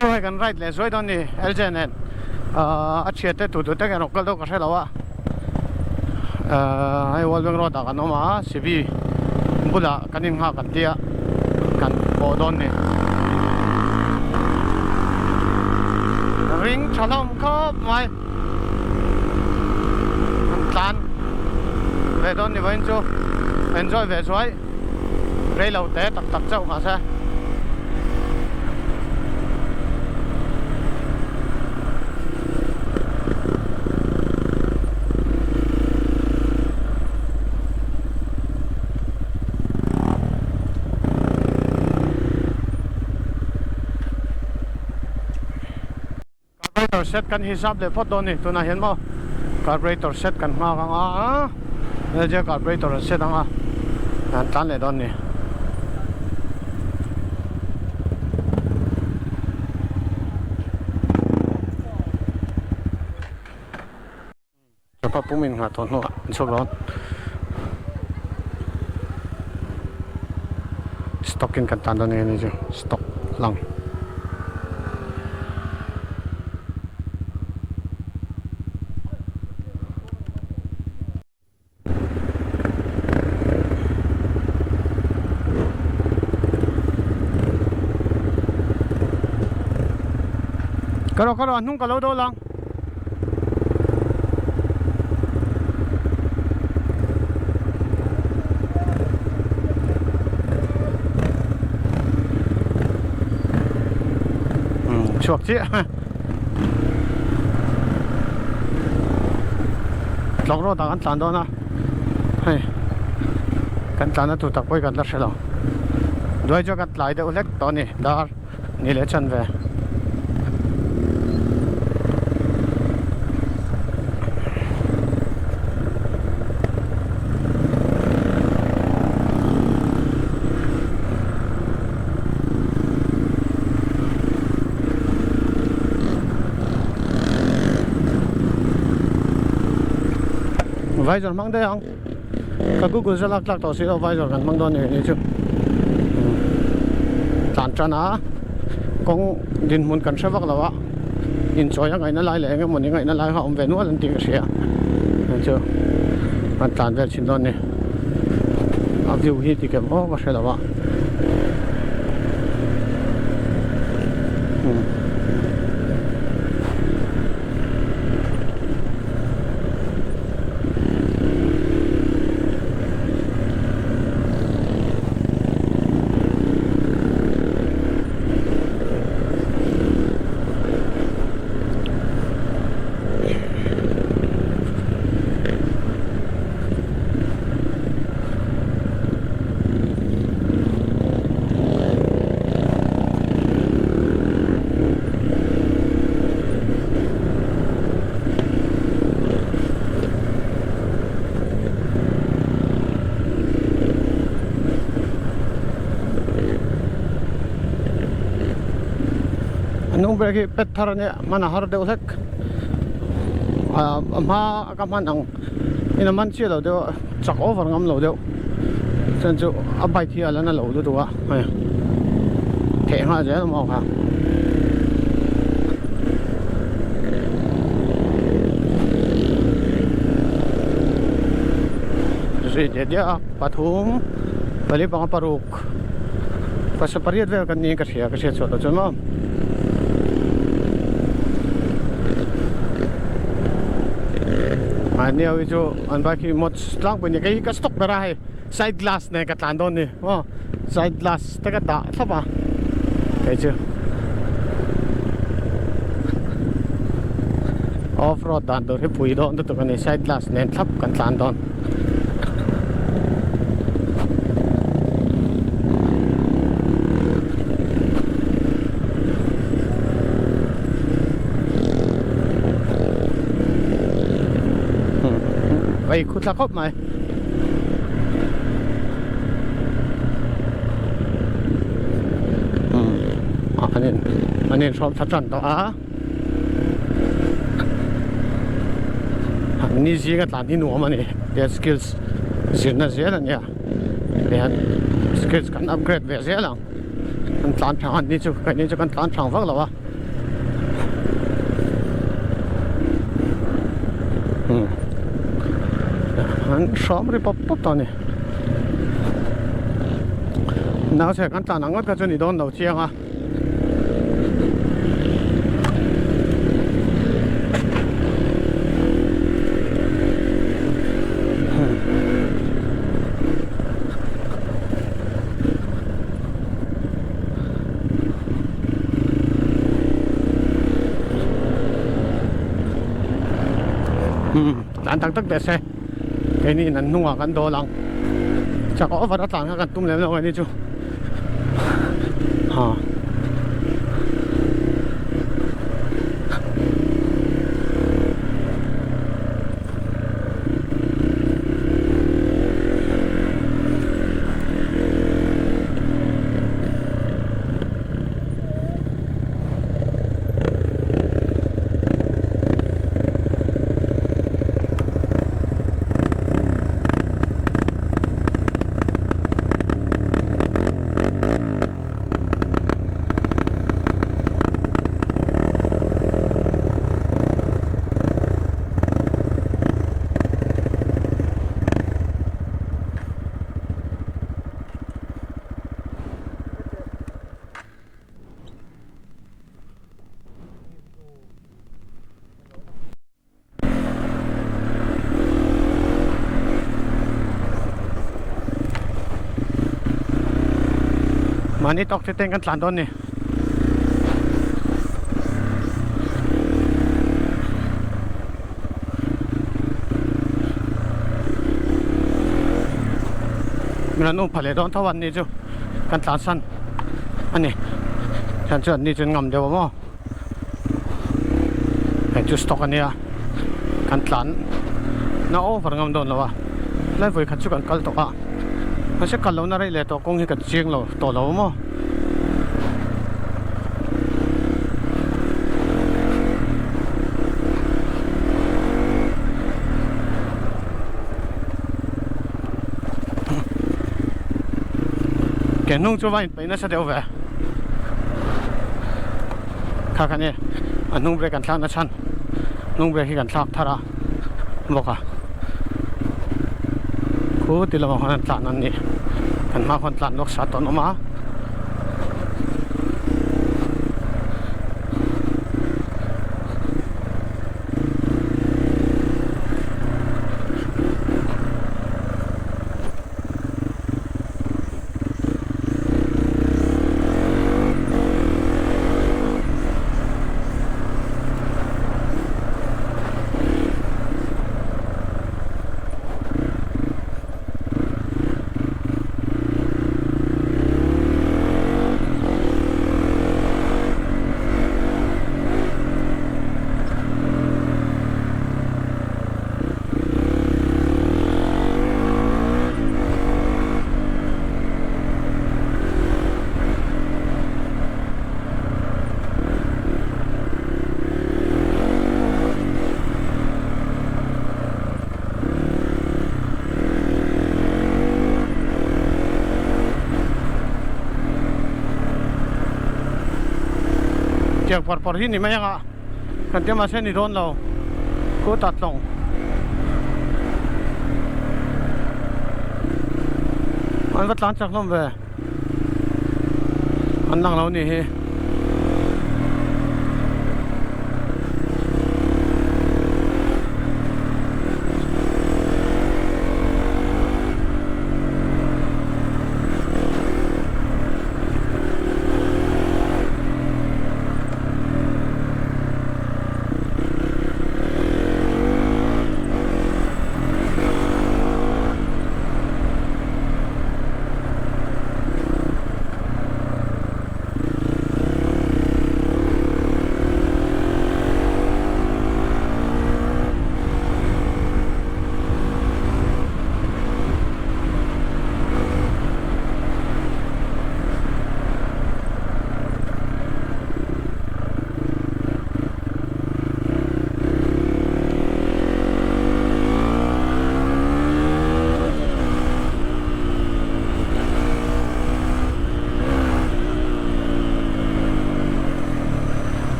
Chu hei kan ride leh zuai dawn ni LJ nen a thian te tu tu te nge rawh kal deuh ka hre lo a hei World Bank road ah kan awm a Sibi bulah kan in nghak an tia kan pawh dawn ni ring tha hlawm khawp mai an tlan ve dawn ni vawiin chu enjoy ve zuai. Rei lo te tak tak chauh mahse. Carburetor set kan hisap leh phawt dawn a ni tunah hian maw carburetor set kan nghak ang a LJ carburetor an set ang a an tlan leh dawn a ni. Ka pum in nghah tawh hnuah an chhuak dawn. Stock in kan tan dawn eng a ni chu stock lang. Ka rawh ka rawh a hnung ka lo dawl ang. Chhuak chiah tlawng road ah kan tlan dawn a hei kan tlan na tur tak pawh hi kan la hre lo duai chuan kan tlai deuh hlek tawh a ni dar Ni leh chan ve. Visor hmang daih ang. Ka google chu lak tlak tawh si lo visor kan hmang dawn ni ni chu tlan tan a kawng dinhmun kan hre vak lo a inchawi a ngaihna lai leh eng emawni ngaihna lai kha a awm ve nual an tih ka hria hei chu an tlan vel thin dawn ni a view hi ti kem aw ka hre lo a. A hnung ber khi pet thar a nia hman a har deuh hlek a hma ka hman ang in a man chiah lo deuh a chak over ngam lo deuh chuan chu a bike hi a la na lo lutuk a hei theh nghal zel a maw kha. Zui diah diah a pathum pali panga paruk pasa pariat vel kan niin ka hria ka hriat chhuah loh chuan maw. Mahni ho hi chu an bike hi mods tlangpui a ni kei hi ka stock ber a hei side glass nen ka tlan dawn a ni maw side glass te ka dah thlap a kei chu off road dan tur hi pui dawn lutuk a ni side glass nen thlap kan tlan dawn. Vei khu thla khawp mai. An in hrawm thla tan tawh a. Ni zinga tlan hi nuam a ni. Tian skills zirna zel a nia. Tian skills kan upgrade ve zel ang. Kan tlan thang a ni chu keini chu kan tlan thang vak lo a. An hram ri pawp pawp tawh a ni. Nauchhe kan tlan ang ngawt kha chu ni dawn lo chiang a. Tlan tak tak teh se keini in an hnungah kan dawl ang chak over a tlan kha kan tum lem lo a ni chu. Ha. Mahni tawk te ten kan tlan dawn ni. Min an um pha leh dawn tho an ni chu kan tlan san a ni. Chuan chu an ni chu an ngam deuh a maw. Hei chu stock a nia kan tlan na over ngam dawn lo a lai vawi khat chu kan kal tawh a mahse kal lohna rei leh tawh kawng hi kan chiang lo tawh lo maw. Ke hnung chu va inpeih nasa deuh ve. Kha kha ni a hnung brake kan thlak na chhan hnung brake hi kan thlak thar a bawk a khu ti lamah khuan an tlan an ni kan hma khuan tlan lawk sa tawh an awm a. Tiang pawr pawr hi ni mai ang a kan tia mahse ni dawn lo kut a tlawng. An va tlan chak hlawm ve an lang lo ni hi.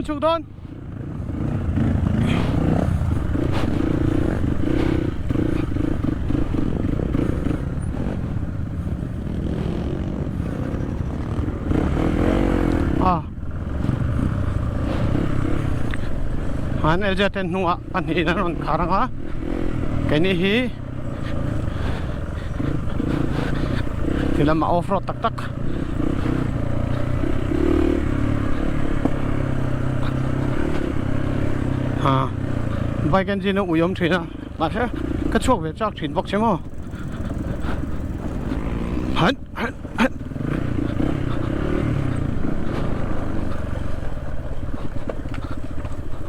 rawn chhuk dawn. A an LJ ten hnungah pahnihin an rawn khar ang a keini hi ti lamah off road tak tak ha bike engine a ui awm thin a mahse ka chhuak ve chak thin bawk che maw han han han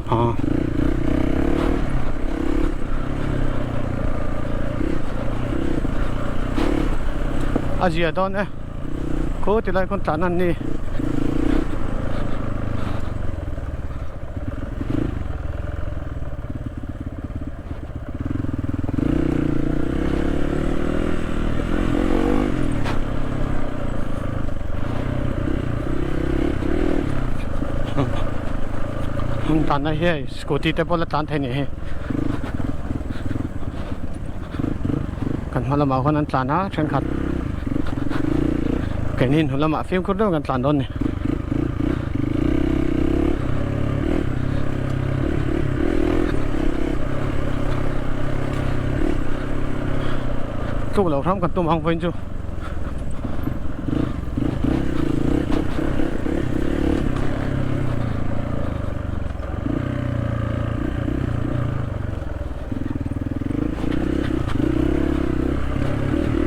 ha a zia dawn e khaw ti lai khawn tlan an ni. An tlanna hi hei scooty te pawh la tlan thei nih hi kan hma lamah khawn an tlan a thenkhat keini hnu lamah fimkhur deuhin kan tlan dawn a ni. Tluk loh hram kan tum ang vawiin chu.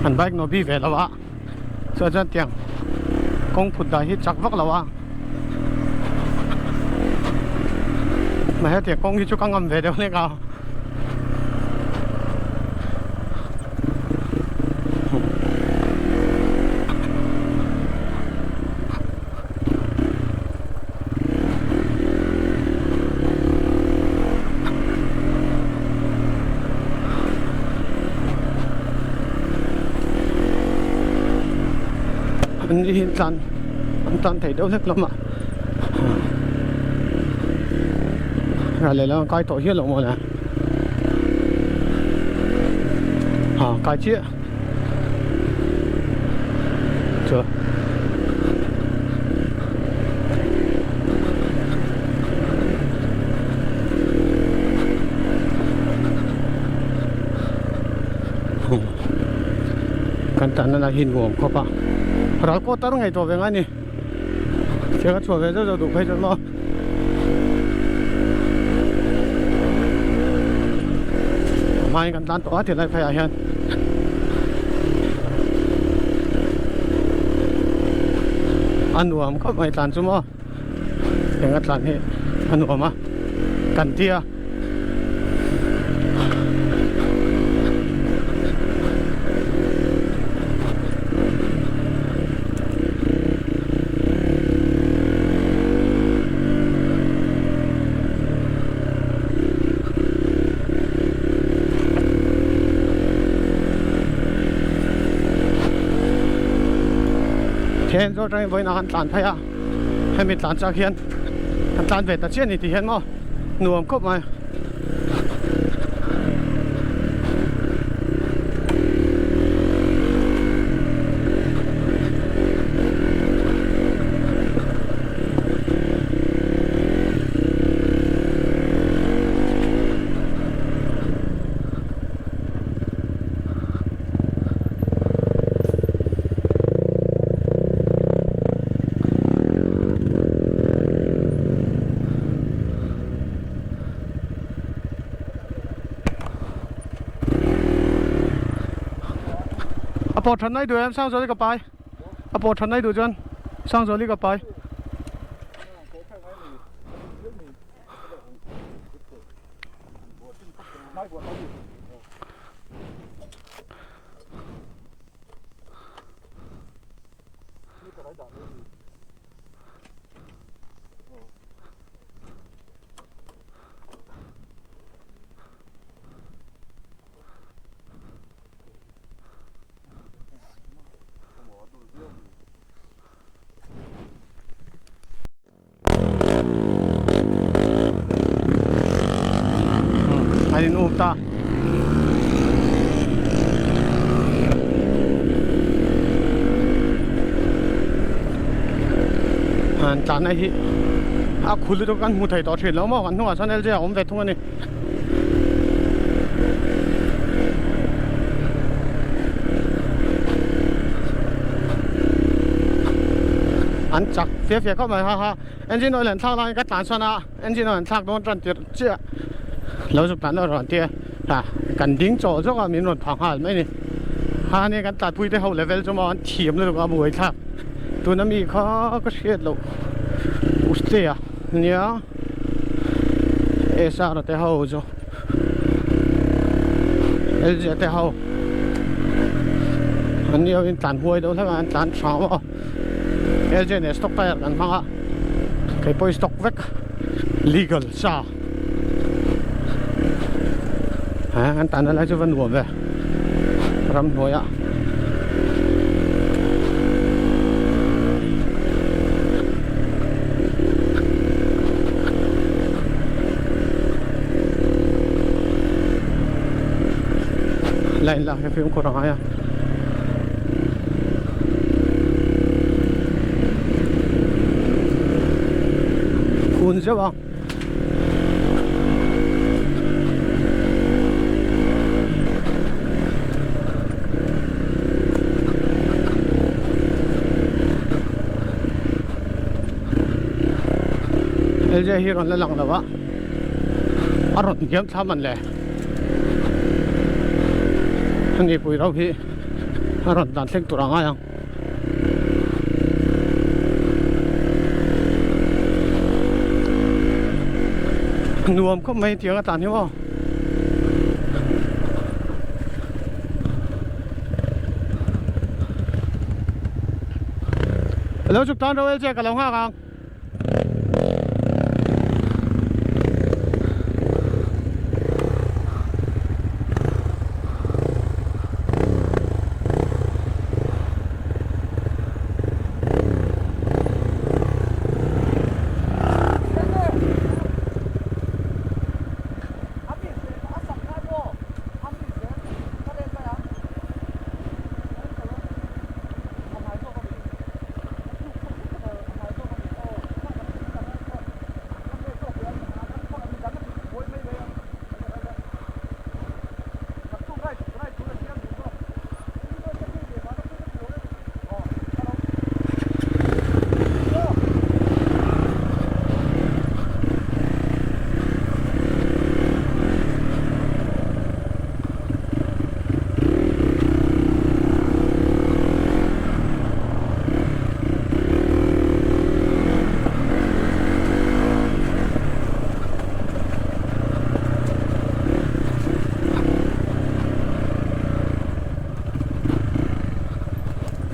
An bike no bi ve lo a chuan chuan tiang kawng phut dan hi chak vak lo a mahse tiang kawng hi chu ka ngam ve deuh hlek a. An ni hi an tlan an tlan thei deuh hlek hlawm a ral lehlam an kai tawh hial lo maw le ha kai chiah. Chu Kan tanna lah hi nuam khawp a ral pawh tar ngaihtuah ve ngai a ni thiang a chhuah ve zeuh zeuh duh phei chuan maw. A hmain kan tlan tawh a tilai pheiah hian a nuam khawp mai tlan chu maw eng a tlan hi a nuam a kan tia. Then zawt atangin vawiin a han tlan phei a hemi tlan chak hian an tlan ve ta chiah a ni tih hian maw nuam khawp mai. A pawh that nai duh em Sangzuali ka pai a pawh that nai duh chuan Sangzuali ka pai. An in um ta. An tlan na hi a khul lutuk kan hmu thei tawh thin lo maw kan hnungah sawn LJ a awm ve thung a ni. An chak fia fia khawp mai ha ha engine oil an thlak laiin ka tlan sawn a engine oil an thlak dawn tan tirh chiah lo zuk tlan erawh an tia ha kan ding chawh zawk a min rawn pha nghal mai a ni ha ni kan tlanpui te ho level chu maw an thiam lutuk a buai thlak tuna mi kha ka hriat loh ustea nia. SR te ho chu LJ te ho an ni ho in tlan huai deuh hlek a an tlan tha maw LJ nen stock tire kan hmang a kei pawh hi stock vek legal sa ha an tlan na lai chu va nuam ve ramhnuai ah. Line lah hi fimkhur a ngai a. Kun zeuh ang. LJ hi rawn la lang lo a a rawn hniam thla man le ani pui rauh hi a rawn dan thleng tur a ngai ang. Nuam khawp mai tiang a tlan hi maw. Lo chuk tan ro el che ka lo nghak ang.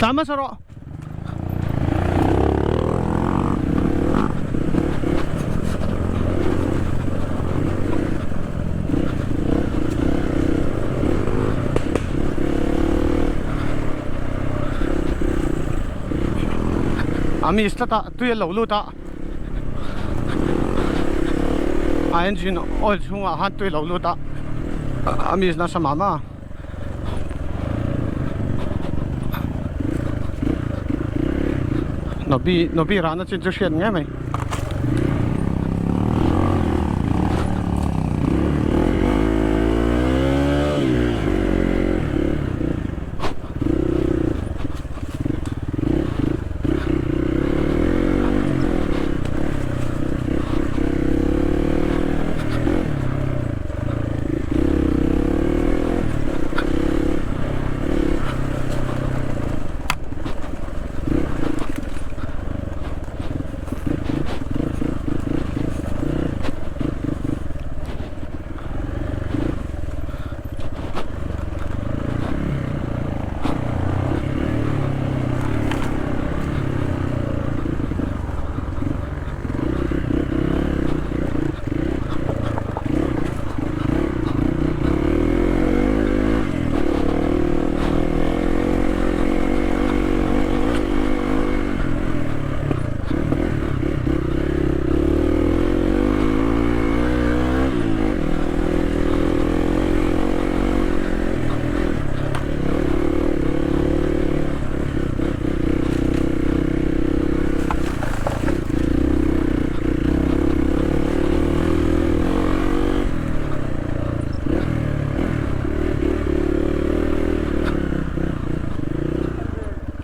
Tlan hmasa rawh. A miss tlat a tui a lo lut a a engine oil chhungah khan tui a lo lut a a miss nasa mah mah a. Nobi nobi rana chin chu hriat ngei mai.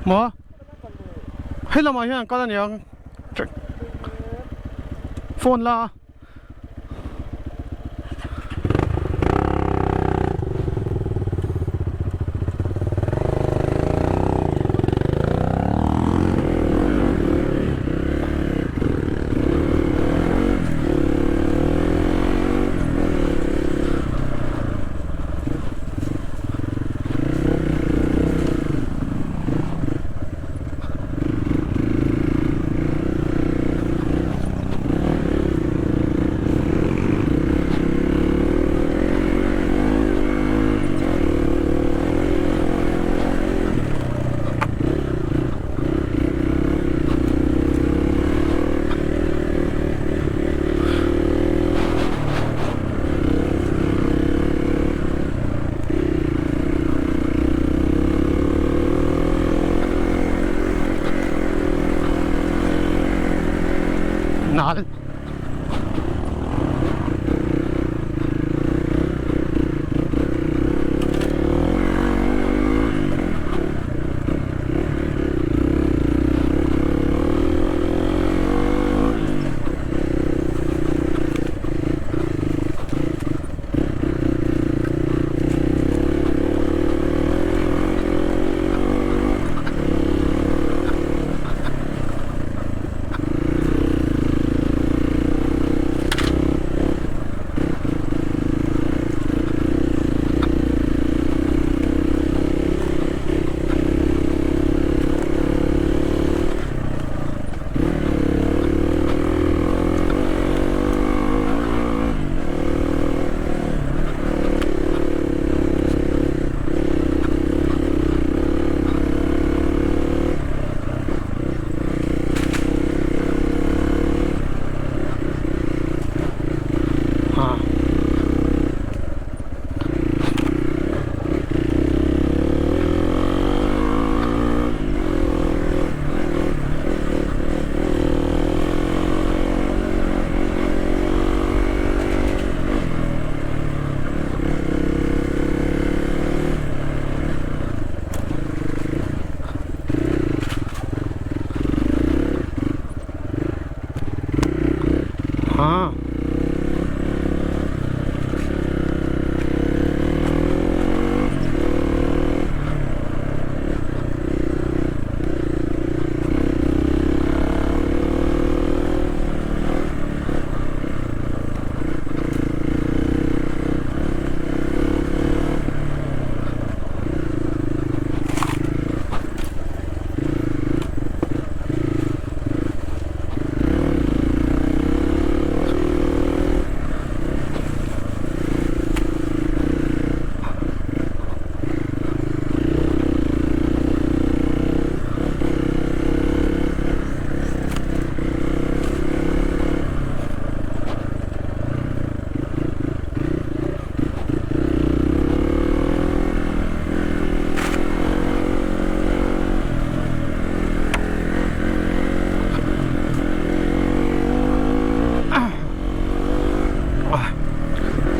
Maw? Hei lamah hian an kal a niang. Phone la a. Nal. Ha.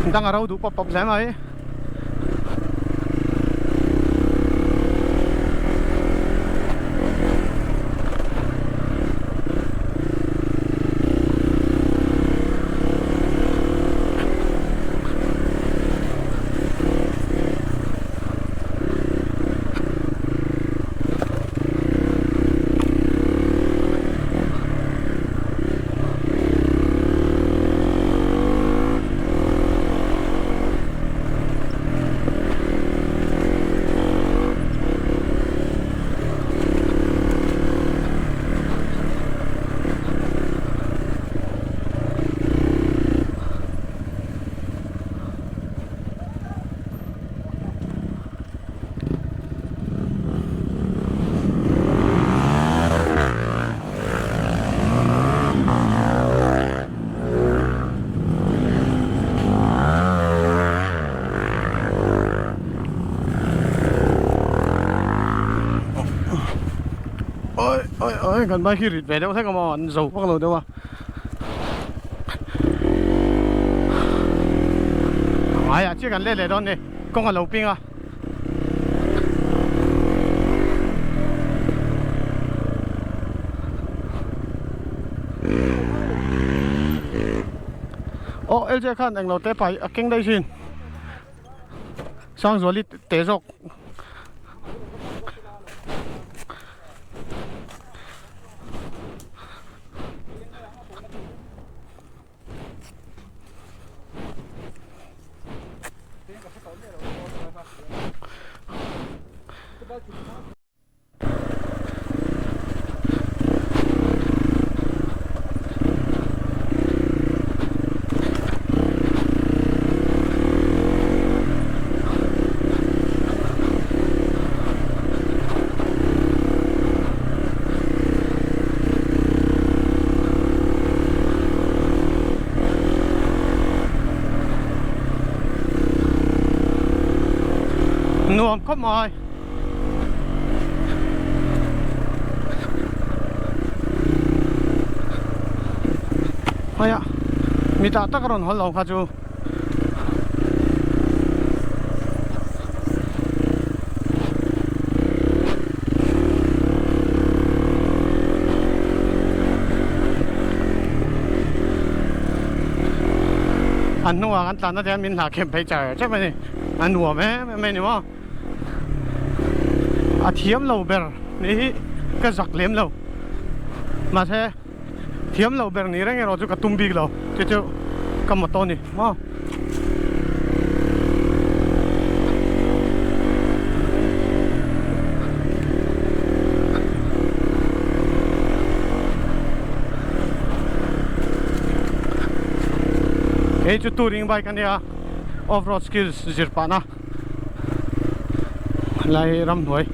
Dang a ro duh pawp pawp hle mai. Oi oi oi kan bike hi rit ve deuh hlek a maw an zo vak lo deuh a ngaiah chiah kan let leh dawn ni kawng a lo ping a. Aw LJ khan englo te pai a keng daih thin. Sangzuali te zawk. Nuam khawp mai. Hei a mi tah tak a rawn hawl lo kha chu. An hnungah kan tlan na te hian min hlah khem phei char char mai a ni a nuam em em mai a ni maw a thiam lo ber ni hi ka zak lem lo mahse thiam lo ber ni reng erawh chu ka tum bik lo chu chu ka motto a ni maw. Hei chu touring bike a nia off road skills zir pahna lai ramhnuai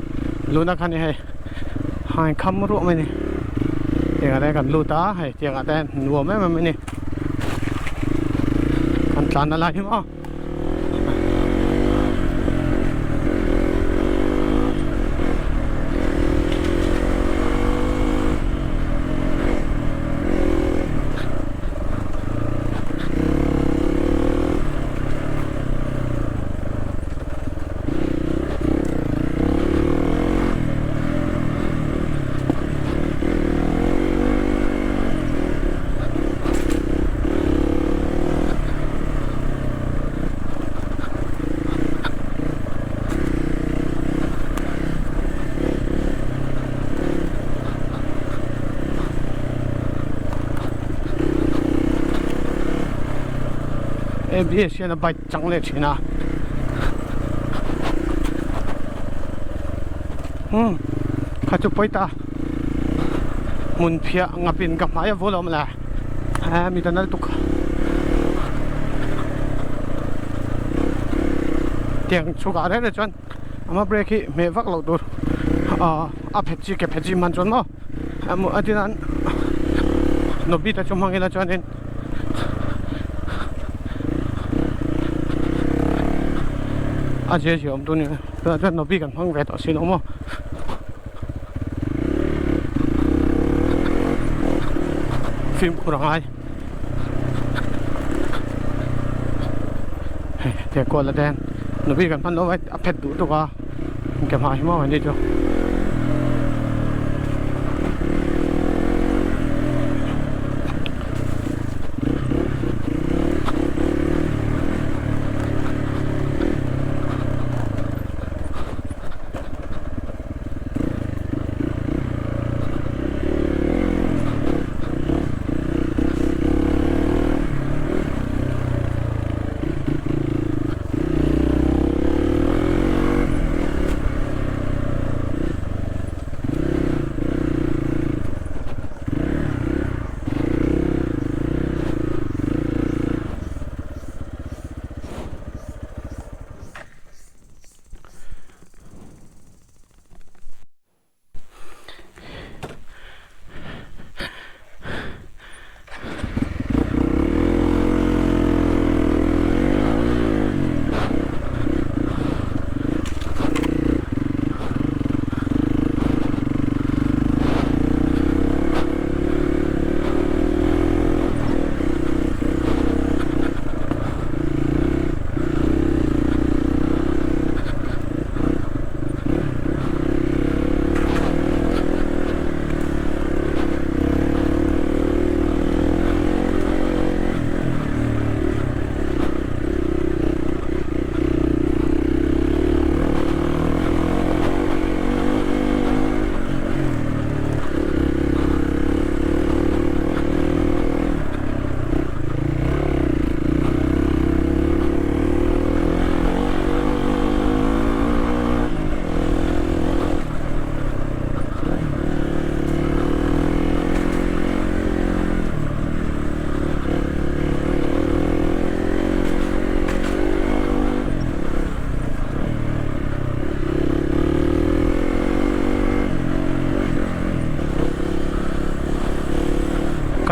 luna kha ni hei hain kham ruah mai ni tiangah te kan lut a hei tiangah te nuam em em a ni kan tlan na lai hi maw. ABS hian a bike chang leh thin a umm kha chu pawi ta hmun phiah ngap in ka hmai a vul awm le eh mi ta nal tuk tiang chhuk ah reng reng chuan ama brake hi hmeh vak loh tur ah a phet chi ke phet chi hman chuan maw a tin an nawbita chu hmang ila chuanin. A zia zia awm tur ni tunah chuan nawbi kan hmang ve tawh si lo maw. Fimkhur a ngai hei tiang kual a ten nawbi kan hman lo a a phet duh tuk a ke hma hi maw ani chu.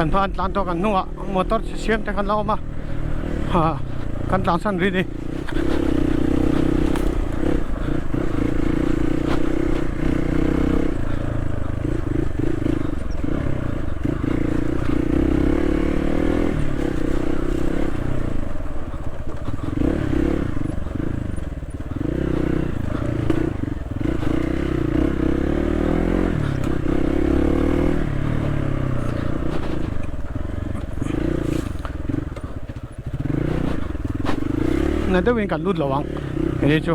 Kan hma an tlan tawh kan hnungah motor chi siam te khan la awm a ah kan tlan san rih a ni. Na deuhin kan lut lo ang hei chu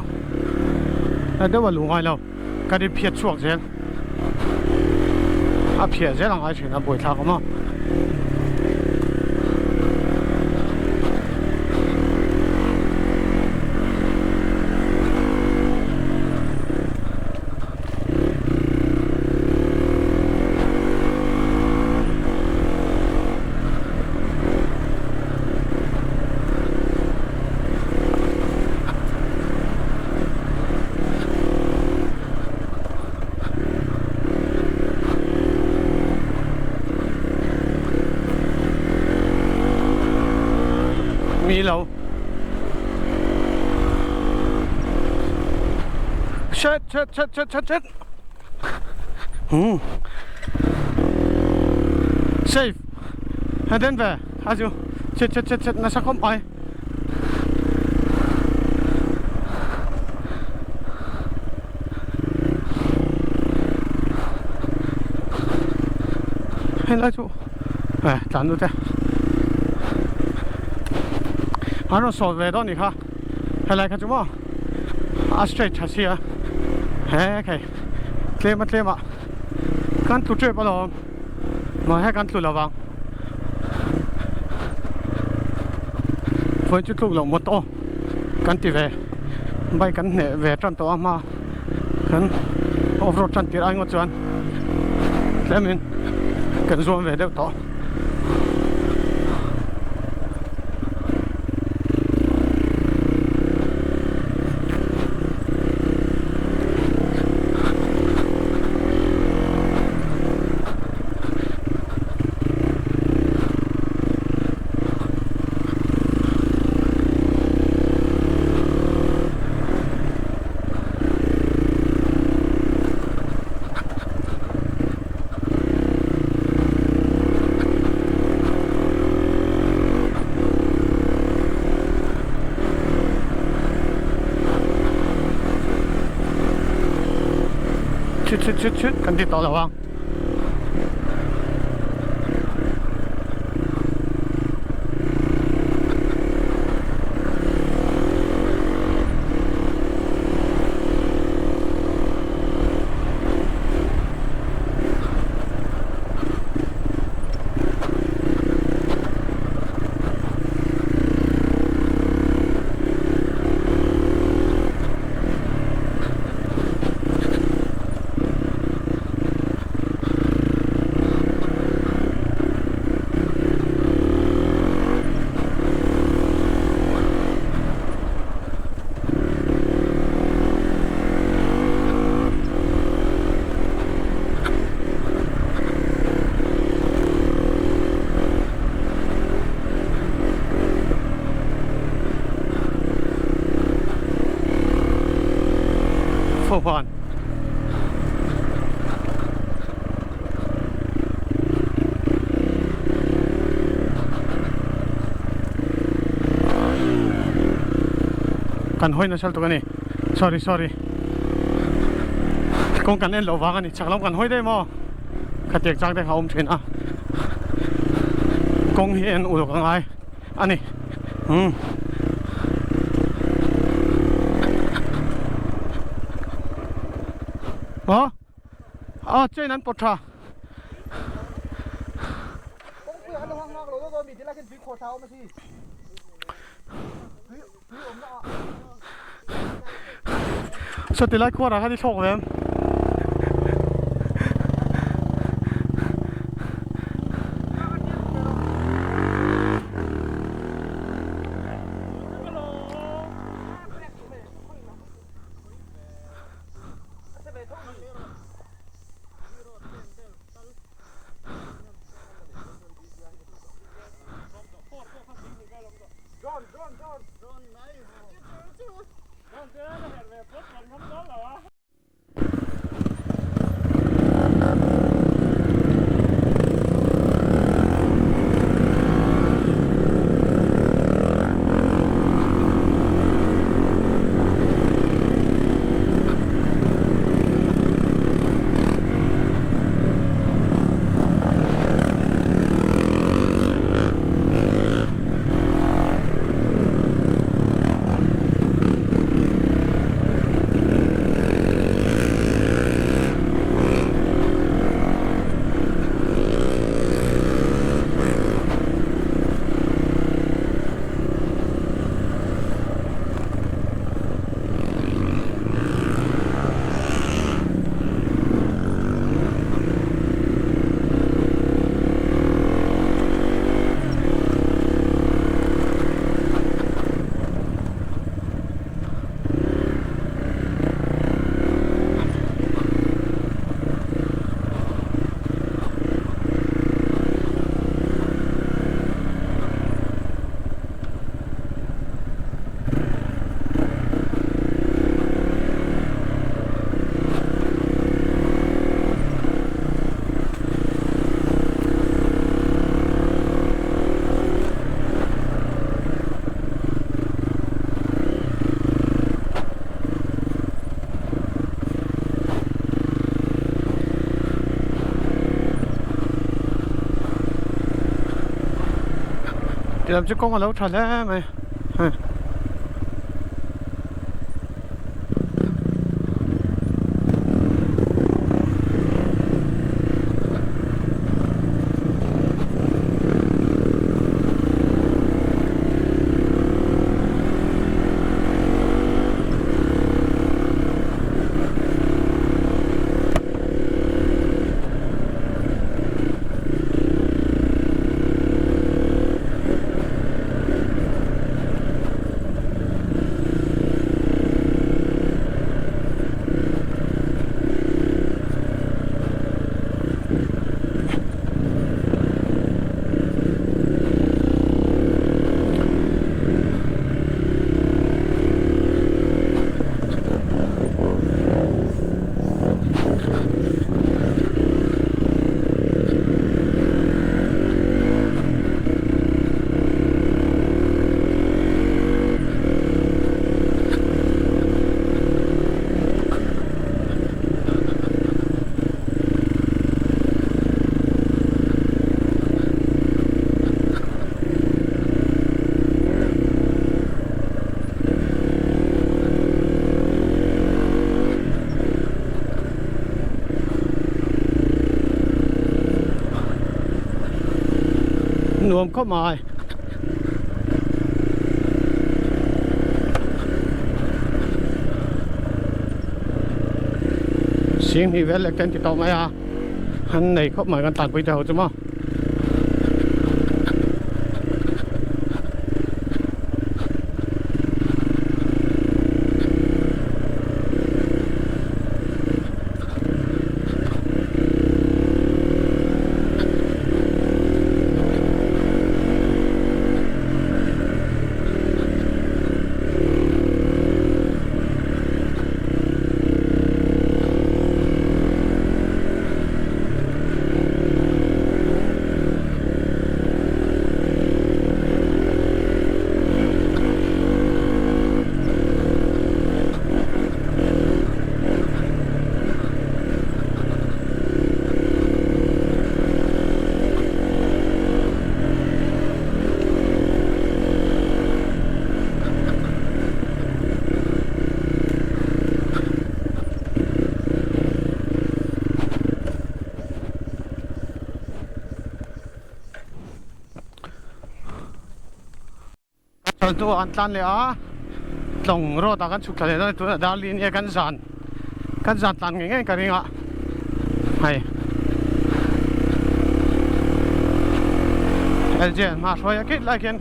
na deuh a luh ngai lo ka ri phiat chhuak zel a phiah zel ang ai thin a buaithlak awm a. Mi lo Shit shit shit shit shit shit Hmm Safe Hei den ve a chu Shit shit shit shit nasa khawp mai. Helai chu eh tlan lut e an rawn sawt ve dawn ni kha helai kha chu maw a straight tha sia he khei tlem a tlem ah kan tlu tep alawm mahse kan tlu lovang vawiin chu tluk loh motor kan ti ve bike kan hneh ve tan tawh a hma kan off road tan tirh ai ngawt chuan tlemin kan zuam ve deuh tawh. Chut chut chut chut kan ti tawh lo ang. Fohan Kan hawi nasa lutuk a ni sorry sorry kawng kan en loh vang a ni chak lam kan hawi daih maw khatiang chang te kha a awm thin a kawng hi en uluk a ngai a ni umm. Aw aw chain an pawt tha. Saw ti lai khuar ah khan i thlawk ve em? Ti lam chu kawng a lo tha hle mai hei. Nuam khawp mai. Sing hnih vel lek te an ti tawh mai a an nei khawp mai kan tanpui te ho chu maw. Chuan chu an tlan leh a tlawng road ah kan chhuk thla leh dawn a tunah darli nia kan zan kan zan tlan ngei ngei ka ring a hei L J an hma hruai a khit lai khian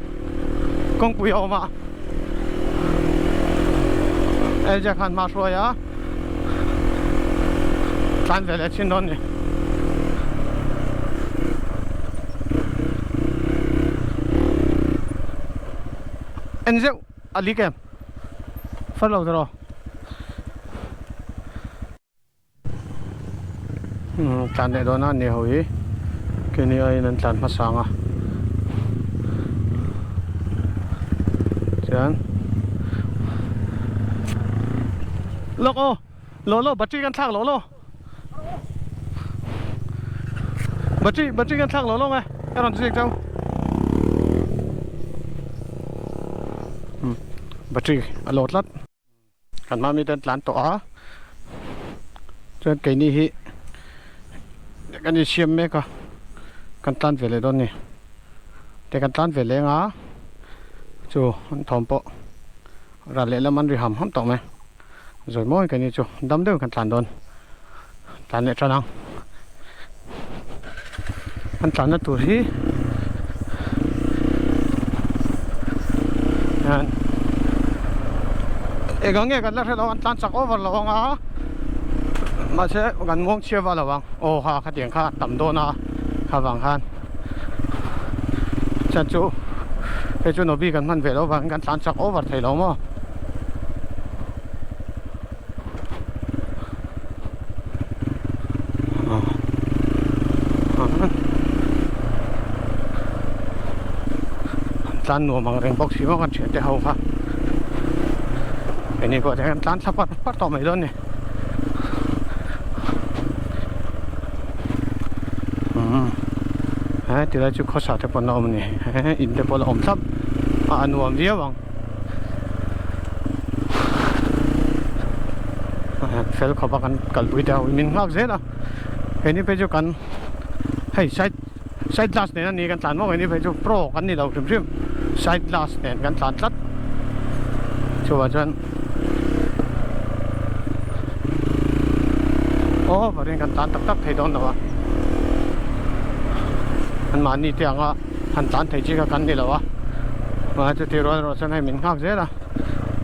kawngpui a awm a L J khan hma hruai a tlan ve leh thin dawn a ni. En zeuh a lik em? Far lo tawh Umm tlan leh dawn a ni ho hi keini aiin an tlan hmasa ang a chuan lawk aw law law battery kan thlak law law battery battery kan thlak law law nge ka rawn chiak chau battery a law tlat. Kan hma mite an tlan tawh a, chuan keini hi kan insiam mek a, kan tlan ve leh dawn a ni. Te kan tlan ve leng a, chu an thawm pawh ral lehlam an ri ham ham tawh mai. Zawi mawi keini chu dam deuhin kan tlan dawn, tlan leh tan ang. An tlanna tur hi hian eng ang nge kan la hre lo an tlan chak over lo ang a mahse kan muang chhia vah lo ang aw ha khatiang kha a tam dawn a kha vang khan chuan chu hei chu nobi kan hman ve loh vangin kan tlan chak over thei lo maw. Tlan nuam ang reng bawk si maw kan thian te ho kha keini pawh chuan kan tlan thla par par tawh mai dawn a ni umm he tilai chu khawsa te pawn a awm a ni he in te pawh a la awm thlap a a nuam viau ang. Fel khawp a kan kalpui te ho min nghak zel a keini phei chu kan hei side side glass nen a ni kan tlan maw keini phei chu pro kan ni lo hrim hrim side glass nen kan tlan tlat chuvang chuan over in kan tlan tak tak thei dawn lo a anmahni te anga han tlan thei chi kha kan ni lo a mahse chuti rual erawh chuan hei min nghak zel a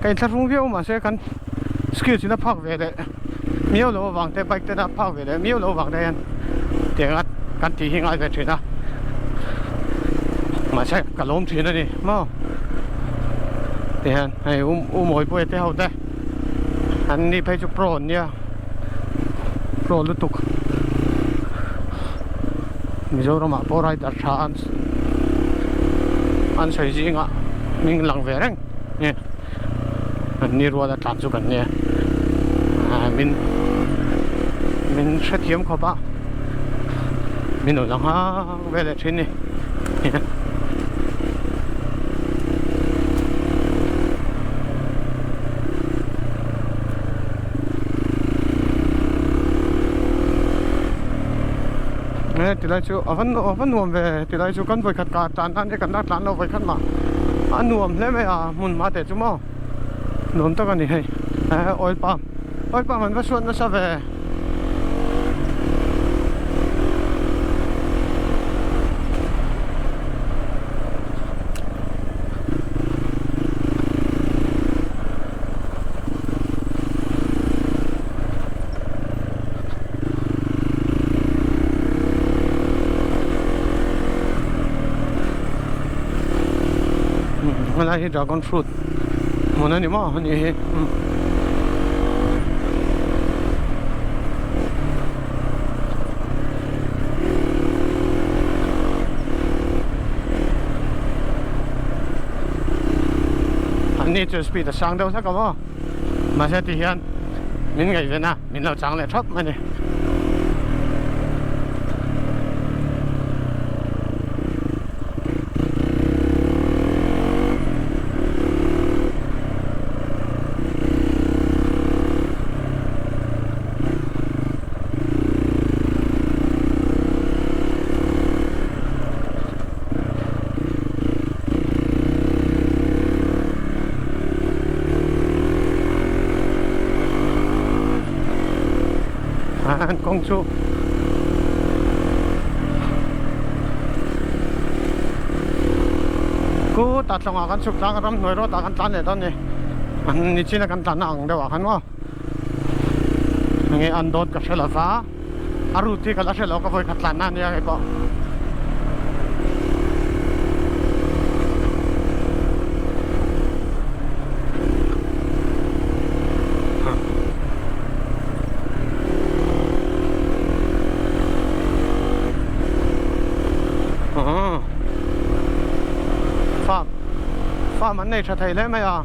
ka inthlahrung viau mahse kan skill chin a phak ve leh miau loh avang te bike ten a phak ve leh miau loh avang te hian tiang a kan tih hi ngai ve thin a mahse ka lawm thin a ni maw tihian hei u u Mawipuia te ho te an ni phei chu pro an nia pro lutuk. Mizoramah pawh rider tha an an sawi zingah hming lang ve reng nge an ni rual a tlan chu kan nia ah min min hrethiam khawp a min rawn la nghak vel leh thin ni. He tilai chu a va a va nuam ve tilai chu kan vawikhat kah tlan nan te kan la tlan lo vawikhat mah a nuam hle mai a hmun hma teh chu maw nuam tak a ni hei oil palm oil palm an va suat nasa ve. Helai hi dragon fruit hmun a ni maw a nih hi an ni chu speed a sang deuh hlek a maw mahse ti hian min ngaihven a. Min lo chang leh thap mai ni. An kawng chu khutah tlawngah kan chhuk tlang a ramhnuai rawt ah kan tlan leh dawn a ni an nichina kan tlanna ang deuh ah khan maw enge an dawt ka hre lova a route hi ka la hre lo ka vawikhat tlanna ania hei pawh. an nei tha thei hle mai a.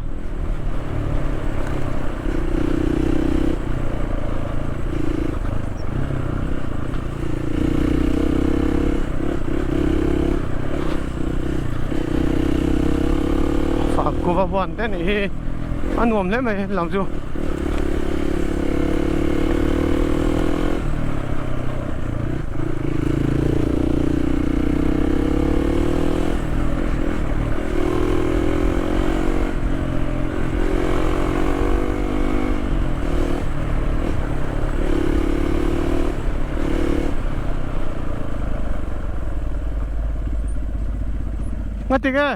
Kuva huan te nih hi a nuam hle mai lam chu. Ngati nge?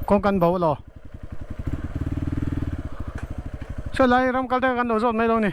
Kawng kan bo lo Saw lai ram kal te kan lo zawt mai lo ni.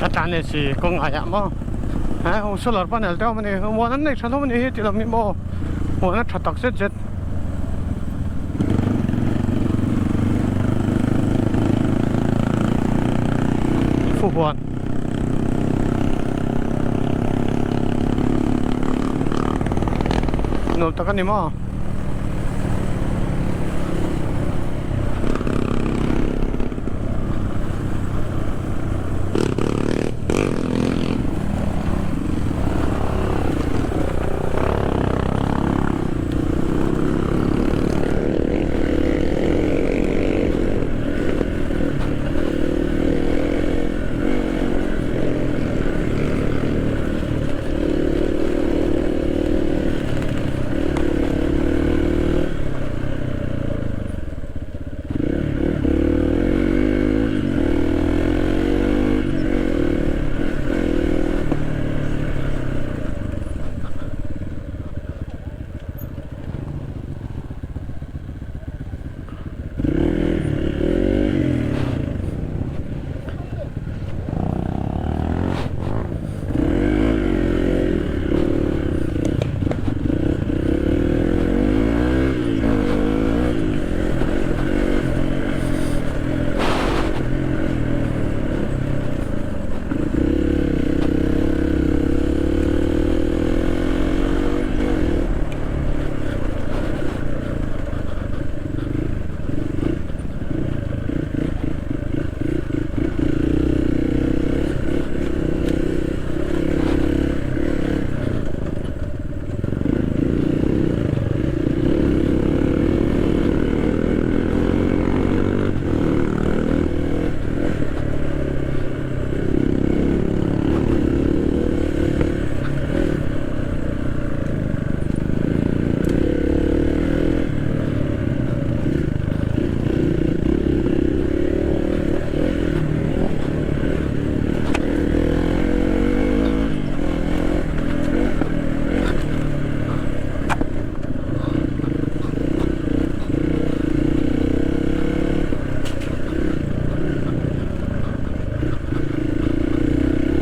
Ka tlan leh si kawng aiah maw he solar panel te a awm a ni huan an nei tha hlawm a ni hi tih lam hi maw huan a tha tak zet zet. Fuhuan Nuam tak a ni maw?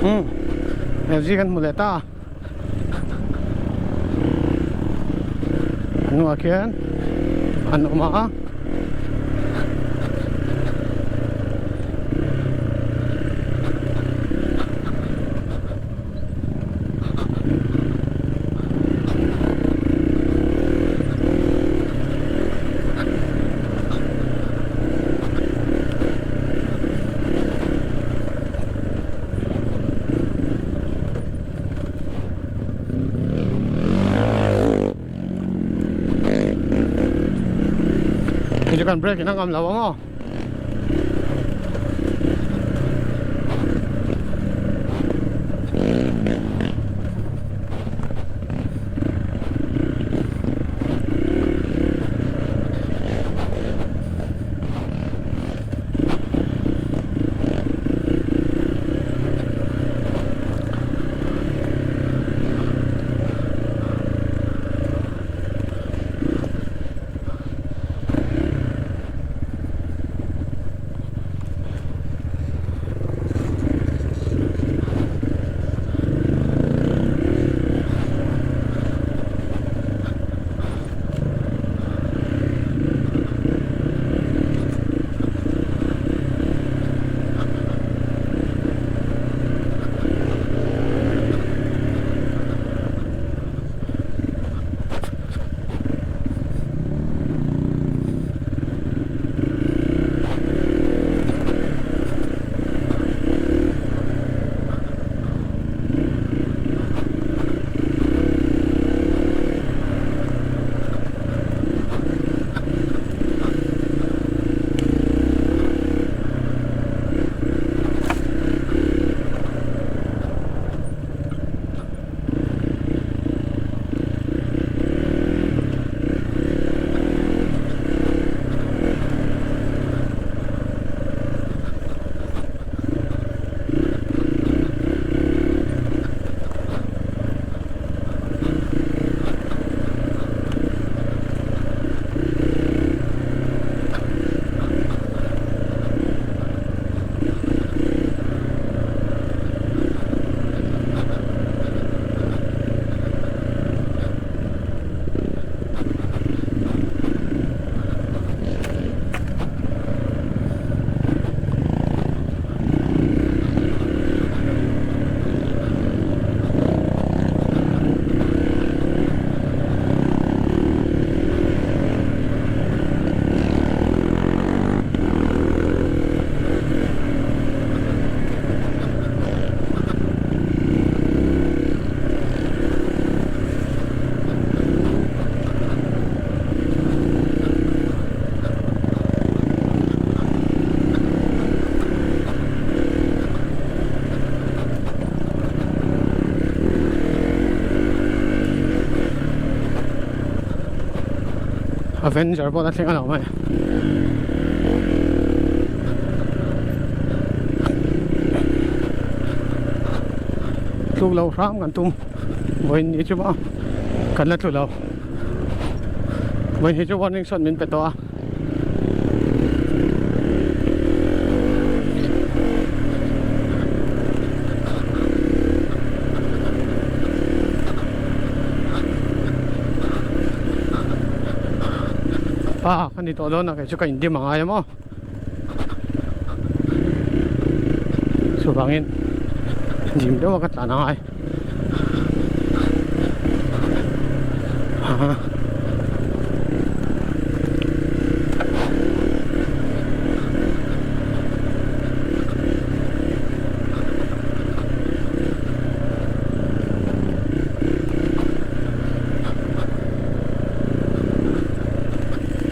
Umm FG kan hmu leh ta. hnungah khian an awm a. Hei chu kan break in a ngam lo ang aw. Avenger pawh la thleng a lo mai. Tluk lo hram kan tum vawiin ni chu maw kan la tlu lo vawiin hi chu warning shot min pe tawh a. Pa ka ni tawh dawn a kei chu ka indim a ngai a maw chuvangin dim deuh a ka tlan a ngai.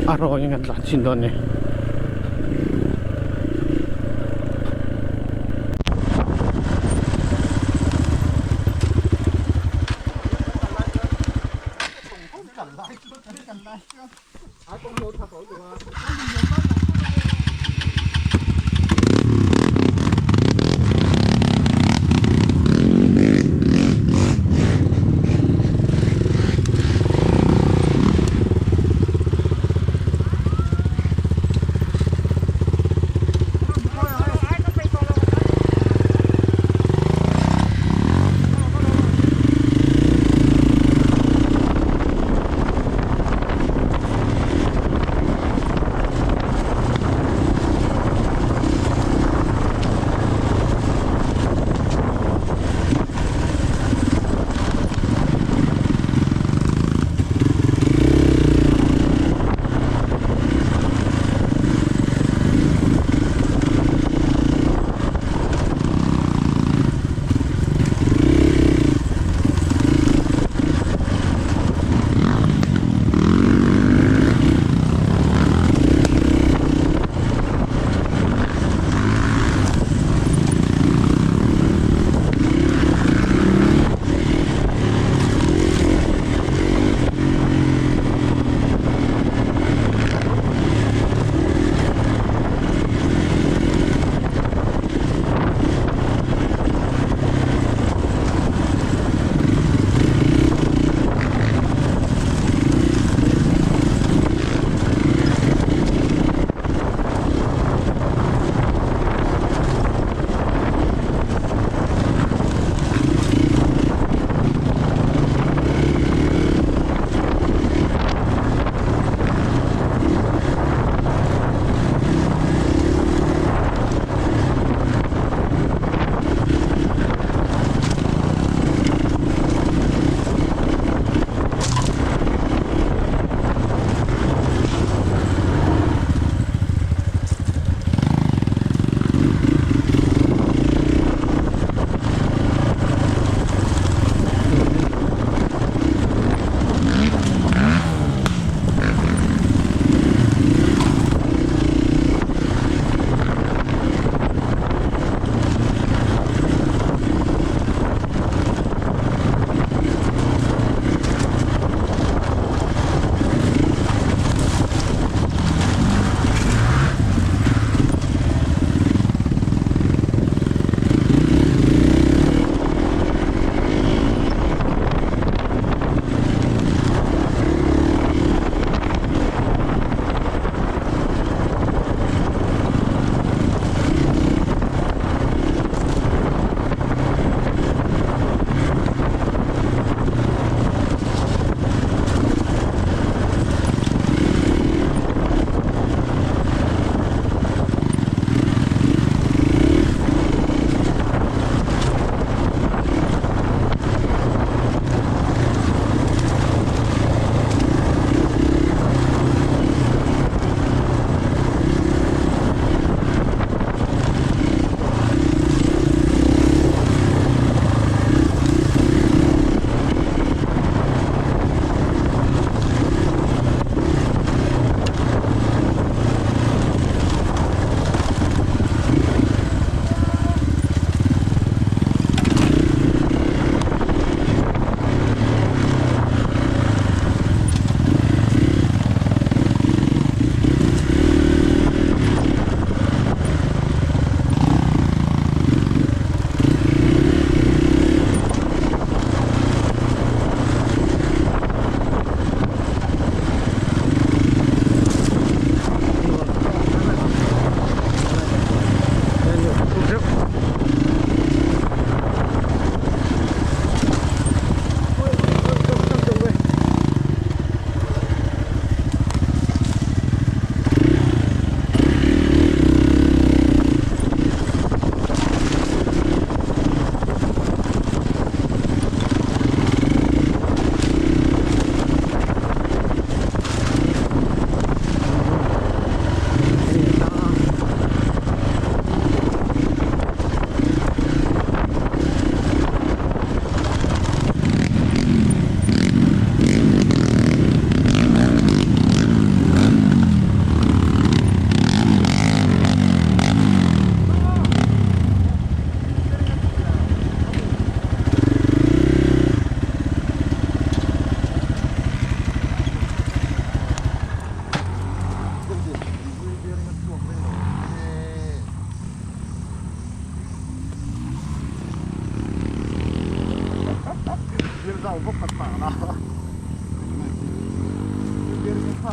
A rawng in kan tlan chin dawn ni.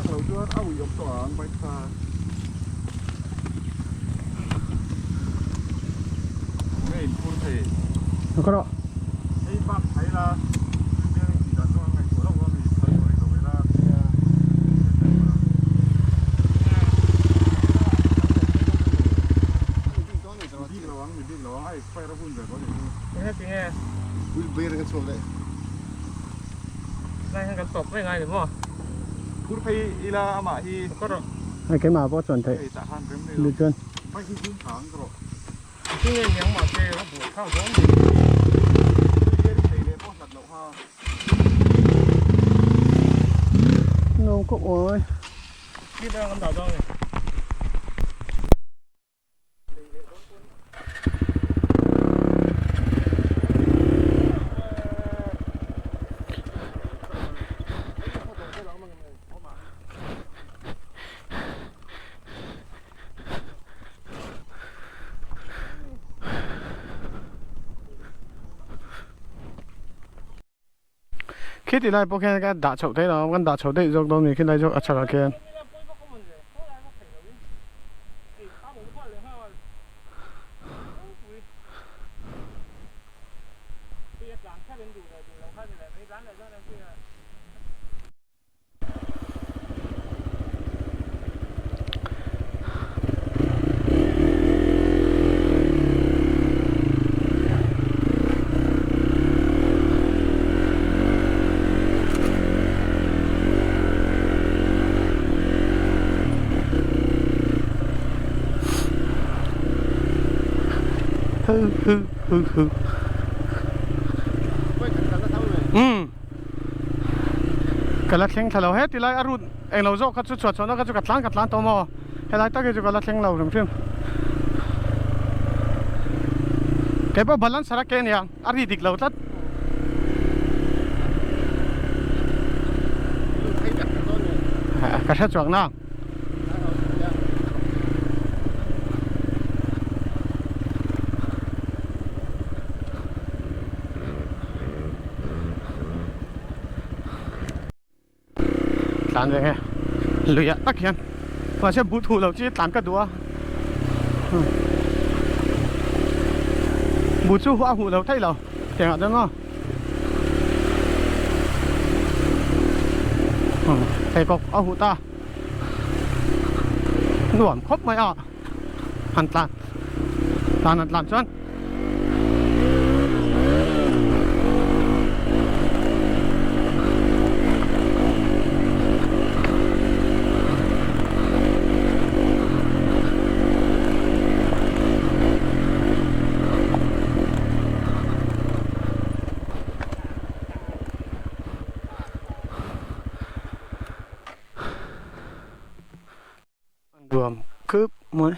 thlak lo chuan a ui awm tawh ang bike kha. Nge in phur thei. Ka rawh. Hei bak thai la tui hmel in tih dan zawng an ngaihtuah loh a mi phal tawh rih lo ila. Mi bik lo ang mi bik lo ang a expire a hun ve dawn eng. Enge tinge? Wheel bear ka chhuak leh. Lai hian kan tawp mai ngai ni maw? Phur phei ila amah hi. Ka rawh. Hei keimah pawh chuan theih. Hei tah khan rem nei Ni lo. chuan. Bike hi zung tha ang ka rawh. Tinge niang mahse a buai thlak dawn ni. Bearing nei leh pawh hlat loh ha. Nuam khawp mai. Khi dang an dah dawn ni. Khi ti lai pawh khian ka dah chhoh theih lo kan dah chhoh daih zawk dawn a ni khi lai zawk a chhakah khian. Umm ka la thleng thla lo he tilai a route englo zawk kha chu chhuah chhuahna kha chu ka tlan ka tlan tawh maw helai tak hi chu ka la thleng lo hrim hrim keipawh balancer a ke ania a ri dik lo tlat. Ka hre chuak na. Tlan ve nge lui ah tak hian mahse but huh loh chi tlan ka duh a but chu a huh lo theih lo tiang ah chuan maw pheikhawk a huh ta nuam khawp mai a han tlan tlan han tlan chuan. Nuam khup mai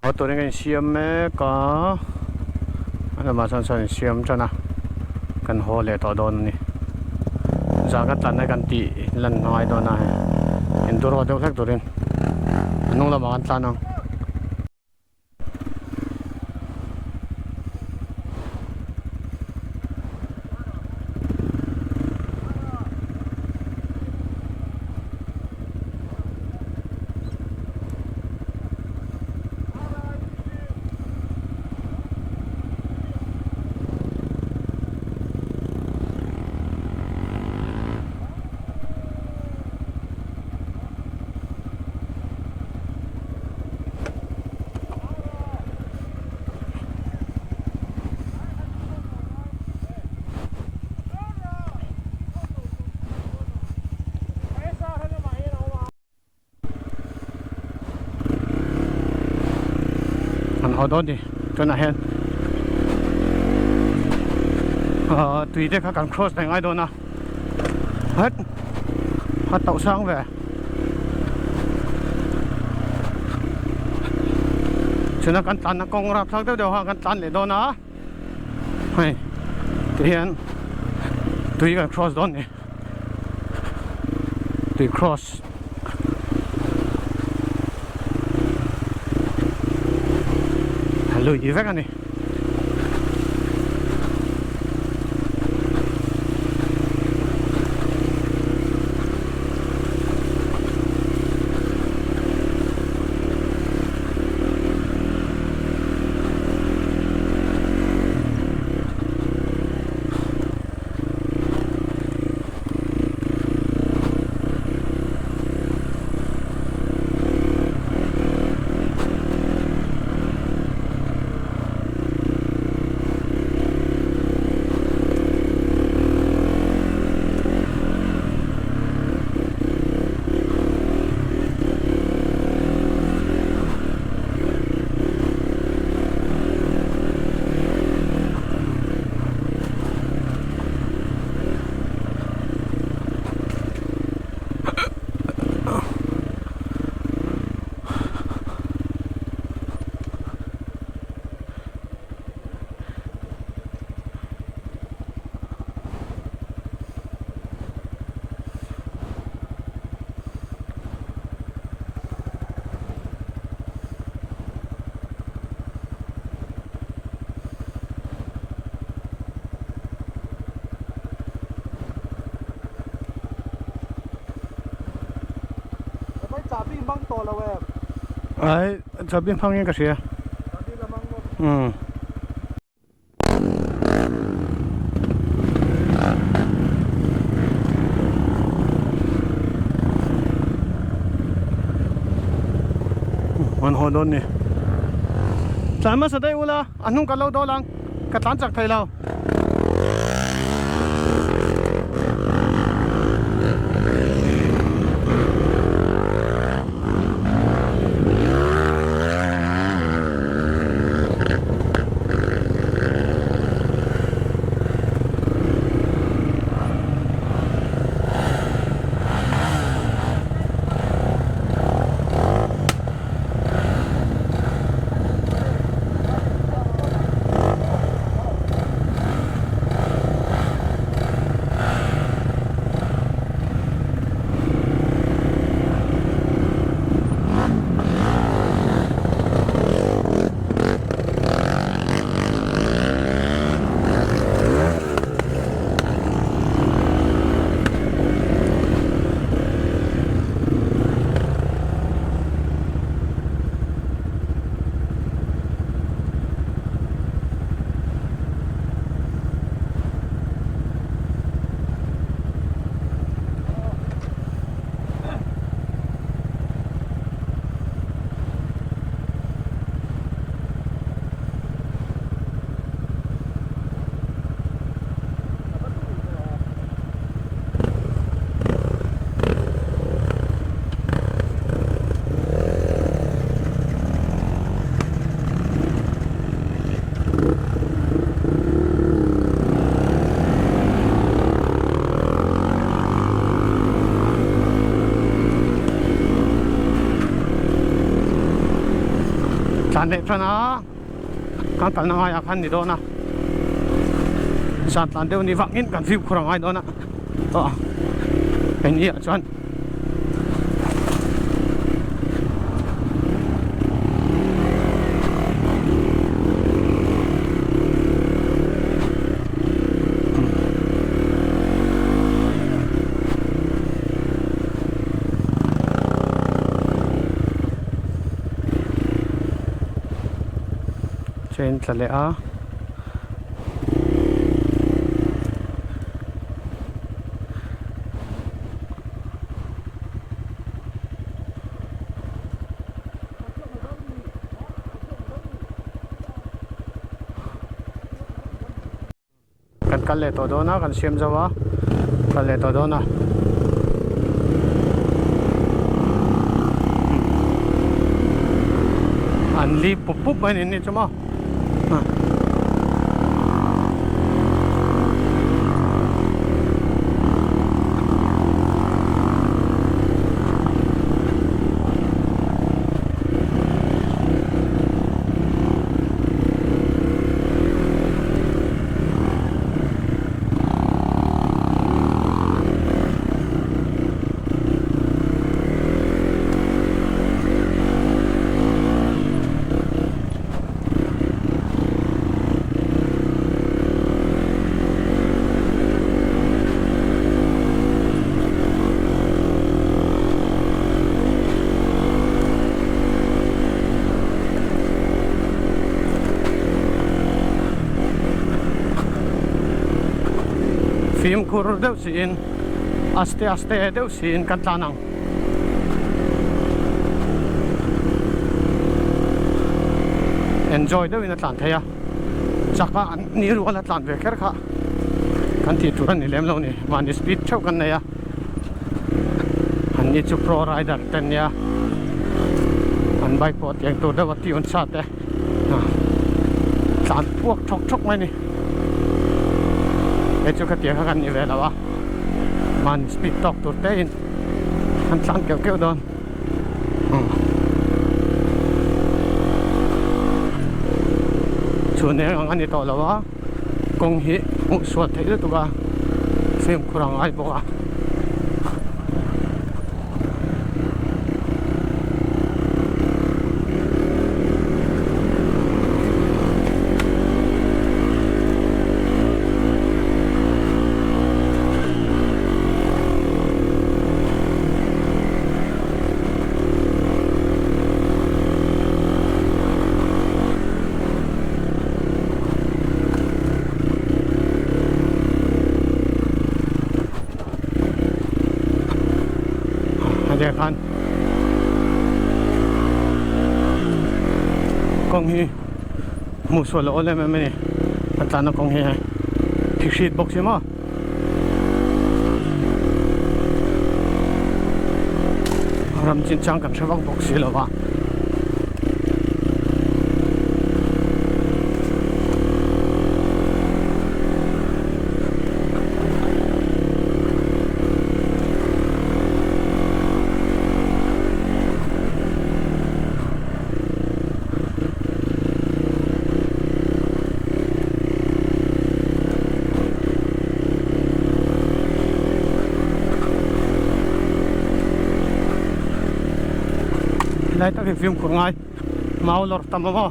Haw turin ka insiam mek a a lamah chuan sawn insiam tan a kan haw leh tawh dawn a ni zan ka tlan na kan tih lan a ngai dawn a hei enduro deuh hlek turin a hnung lamah kan tlan ang. An haw dawn ni tunah hian ahh tui te kha kan cross leh ngai dawn a het a tauh sang ve chuna kan tlanna kawng rapthlak deuh deuh kha kan tlan leh dawn a hei tihian. Tui kan cross dawn ni. Tui cross. Lui vek a ni. Ai chabi hmang in ka hria umm. An haw dawn ni tlai hmasa daih ula a hnung ka lo dawl ang ka tlan chak thei lo. Tlan leh tan a kan kalna ngaiah khan ni dawn a zan tlan deuh ni vangin kan view khur a ngai dawn a aw hei ah chuan. Train tla leh a. Kan kal leh tawh dawn a kan siam zo a kal leh tawh dawn a. An li pup pup mai a ni chu maw. Fimkhur deuh siin aste aste deuh siin kan tlan ang. Enjoy deuhin a tlan thei a, chak a an ni rual a tlan ve kher kha kan tih tur a ni lem lo ni, mahni speed theuh kan nei a, an ni chu pro rider te ania, an bike pawh tiang tur deuh a tune sa te tlan puak thawk thawk mai a ni, hei chu khatiang kha kan ni ve lo a, mahni speed tawk tur te in. An tlan keuh keuh dawn chhun eng ang a ni tawh lo a kawng hi hmuh sual theih lutuk a fimkhur a ngai bawk a. Hetiang khan kawng hi hmuh sual a awl em em a ni a tlanna kawng hi hei thihrit bawk si maw. Ram chin chang kan hre vak bawk si lo va. Helai tak hi fimkhur ngai mau lawr tam a maw.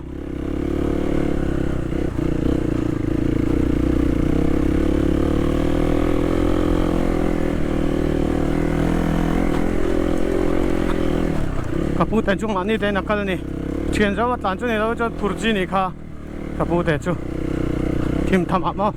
Ka pu te chu mahni te in a kal a ni thian zo a tlan chu ni lo chuan phur chi ni kha ka pu te chu thim tham ah maw.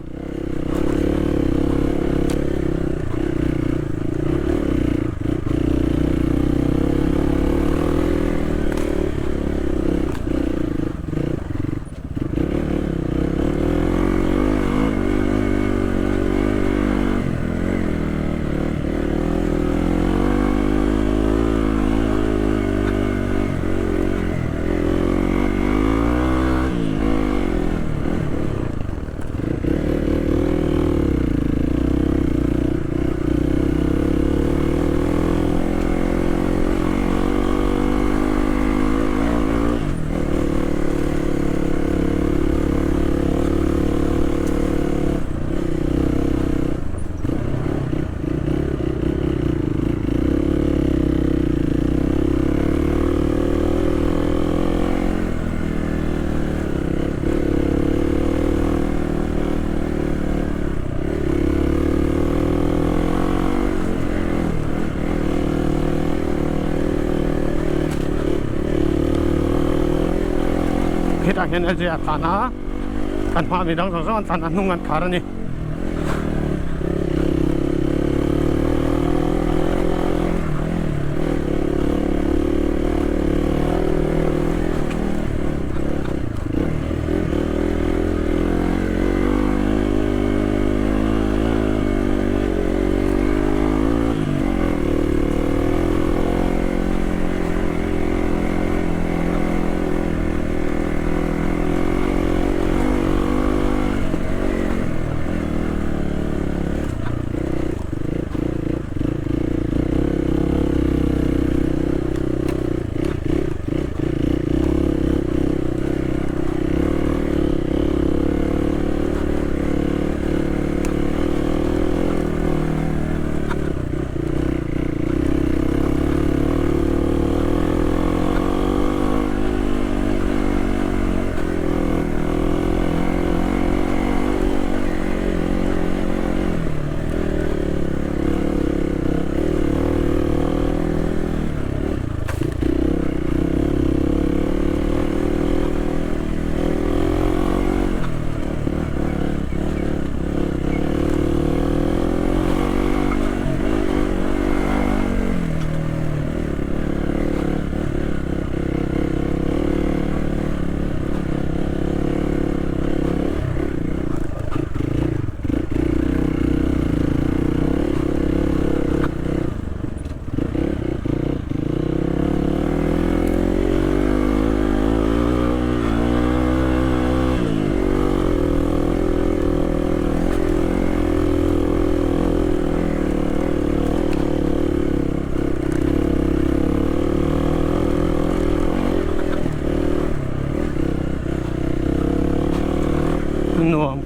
Hetah hian LJ a tlan a, kan hmaah midang zawng zawng an tlan a, hnung an khar a ni.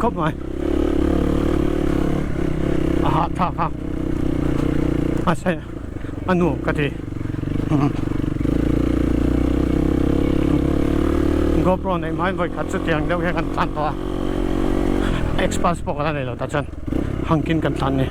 khawp mai a hahthlak a mahse a nuam ka ti GoPro neih hmain vawi khat chutiang deuh hian kan tlan tawh a Xpulse pawh ka la nei lo tah chuan hangkin kan tlan a ni.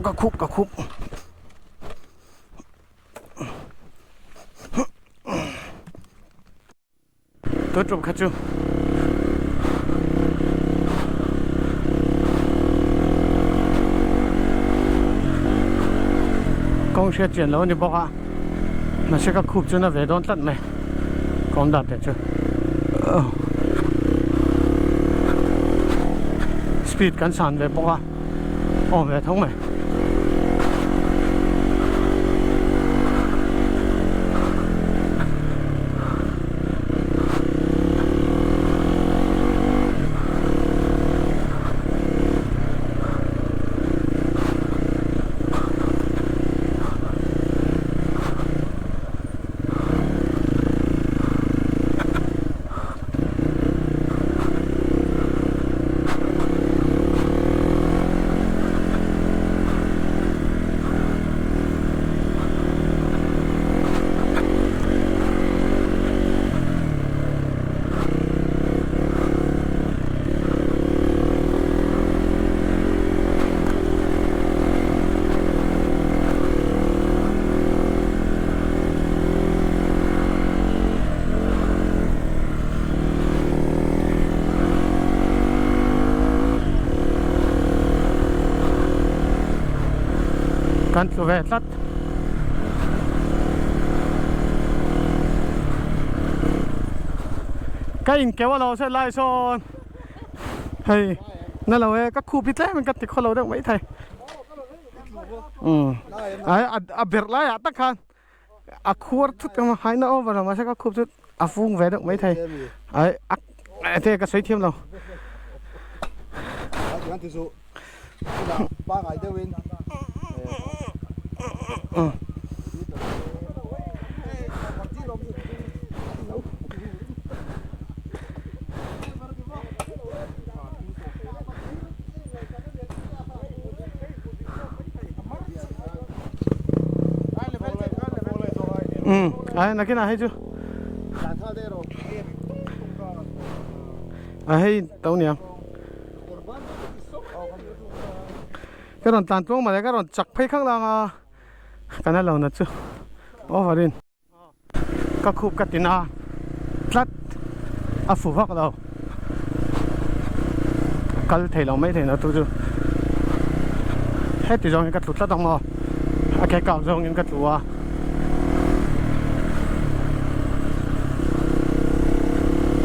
Ka khup ka khup. Tun tum kha chu kawng hriat chian lo a ni bawk a mahse ka khup chu na ve dawn tlat mai kawng dan te chu speed kan san ve bawk a awm ve tho mai. Kan tlu ve tlat. Ka inkeu alo se lai sawn hei na lo e ka khup hi tlem in ka ti khawlo deuh mai thei. Umm a berh laiah tak khan. A khuar thut emaw haina over lo mahse ka khup chu a fung ve deuh maithei ai a te ka sawi thiam lo. Um ai nakinah hei chu a hei to nia ka rawn tlan tluang mah le ka rawn chak phei khang lang a kan a lo na chu over in. Ka khup ka tin a tlat a fu vak lo kal thei lo mai thei na tu chu heti zawng in ka tlu tlat ang maw a ke kak zawng in ka tlu a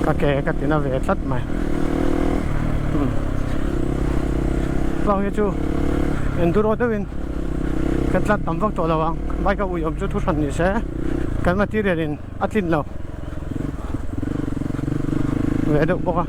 ka ke ka tin a ve tlat mai bang hi chu enduro deuh in kan tlat tam vak tawh lo ang bike a ui awm chu thu hran ni se kan material in a tlin lo ve deuh bawk a.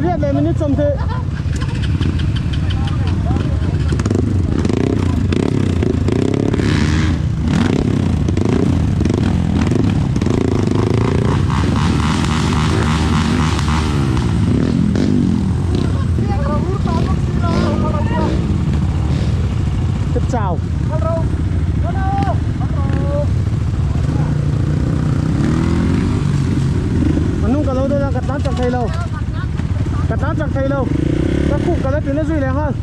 Riat leh minute 20. Tiếp chào. Anung ka lo dawn a, ka tlan chak thei lo. Ka tlan chak thei lo. Ka khup ka la ti na zui leh nghal.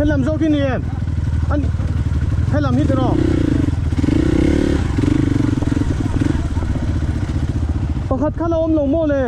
Helam zawk hi ni em? An helam hi tiraw? Pakhat kha la awm lo maw le?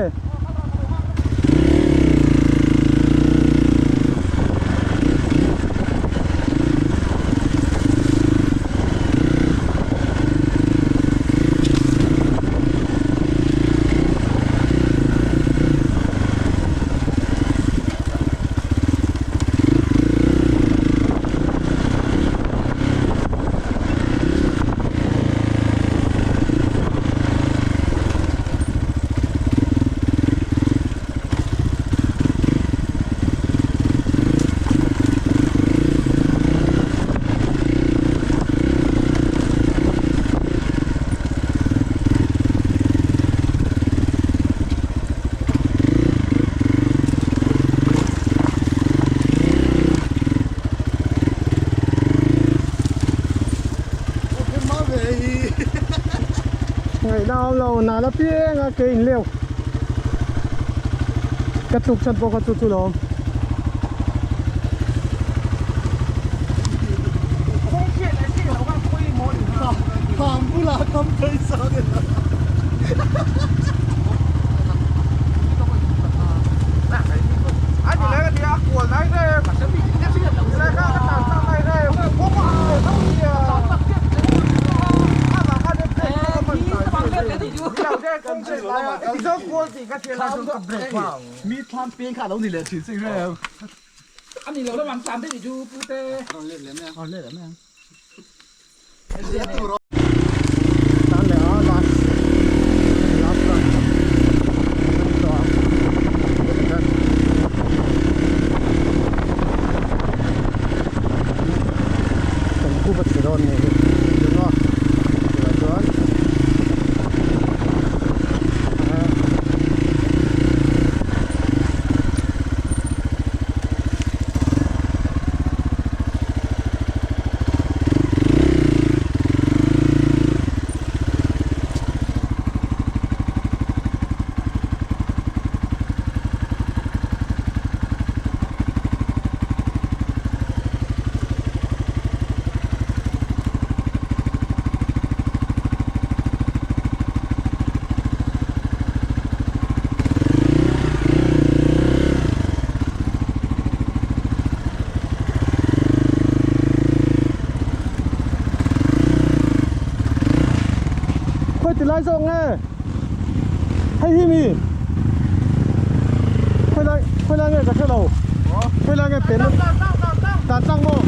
Ngaih dam lo na la piang a ke in leu ka tluk chan pawh kha chu chu lawm. Mi thlam peng kha lo ni leh thin sing reng. Tan leh a last last run tawh a kan kup a chhe dawn ni hi tunga tunah chuan Khawi ti lai zawk nge hei hi mi khawi lai khawi lai nge ka hre lo khawi lai nge pen dan tlang maw.